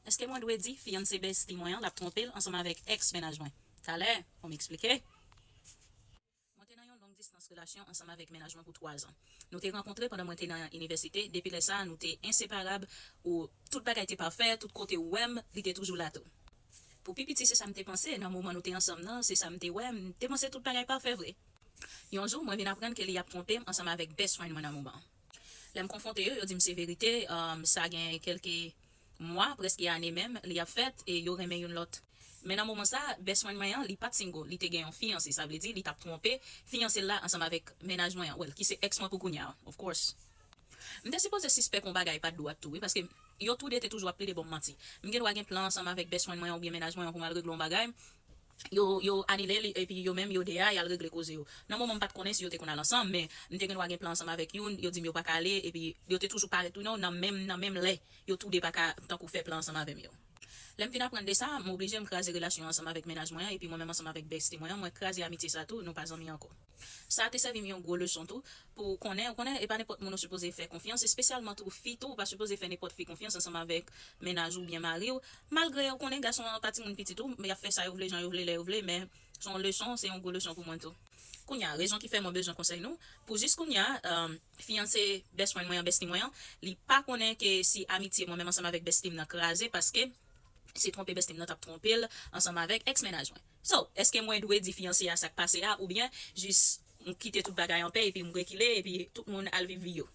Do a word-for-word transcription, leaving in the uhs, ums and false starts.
Èske mwen dwe di fiyanse besti mwen an l ap twonpe l ansanm avèk ex mennaj mwen? Talè, pou m eksplike. Mwen te nan yon long distance relasyon ansanm avèk mennaj mwen pou twa zan. Nou te rankontre pandan mwen te nan inivèsite. Depi lè sa a, nou te enseparab, ou tout bagay te pafè, tout kote ou wè m, li te toujou la tou. Pou pi piti, se sa m te panse, nan moman nou te ansanm nan, se sa m te wè, m te panse tout bagay pafè vre. Yon jou, mwen vin aprann ke li ap twonpe m ansanm avèk best friend mwen nan moman an. Lè m konfwonte yo, yo di m se verite, um, sa gen kèlke mwa, prèske ane menm, li ap fèt, e yo renmen youn lòt. Men nan moman sa, best friend mwen an, li pa t single, li te gen yon fiyanse, sa vle di li t ap twonpe fiyanse l la ansanm avèk mennaj mwen an, well, ki se ex mwen pou kounye a, of course. M te sipoze sispèk yon bagay pa t dwat tou, wi, paske yo toude te toujou ap plede ban m manti. M gen dwa gen plan ansanm avèk best friend mwen an oubyen mennaj mwen an pou m al regle yon bagay. Yo, yo anile li, epi yo menm, yo deyò, y al regle koze yo. Nan moman m pa t konnen si yo te konn al ansanm, men m te gen dwa gen plan ansanm avèk youn, yo di m yo pa ka ale, epi yo te toujou parèt tou nan, nan menm, nan menm lè, yo toude pa ka tankou fè plan ansanm avè m yo. Lè m vin aprann de sa, m oblije m kraze relasyon an ansanm avèk mennaj mwen an, epi mwen menm ansanm avèk besti mwen an, mwen kraze amitye sa tou, nou pa zanmi ankò. Sa te sèvi m yon gwo leson tou, pou konnen, ou konnen, e pa nenpòt moun ou sipoze fè konfyans, espesyalman tou fi tou, ou pa sipoze fè nenpòt fi konfyans ansanm avèk mennaj ou byen mari w, malgre ou konnen gason an pa timoun piti tou, y ap fè sa yo vle, jan yo vle, lè yo vle, men se yon leson, se yon gwo leson pou mwen tou. Kounye a, rezon ki fè mwen bezwen konsèy nou, pou jis kounye a, um, fiyanse best friend mwen an, besti mwen an, li pa konnen ke si amitye mwen menm ansanm avèk besti m nan kraze, paske se twonpe besti m nan t ap twonpe l ansanm avèk ex mennaj mwen. So, èske mwen dwe di fiyanse a sa k pase a, oubyen jis m kite tout bagay anpè epi m rekile epi tout moun al viv vi yo?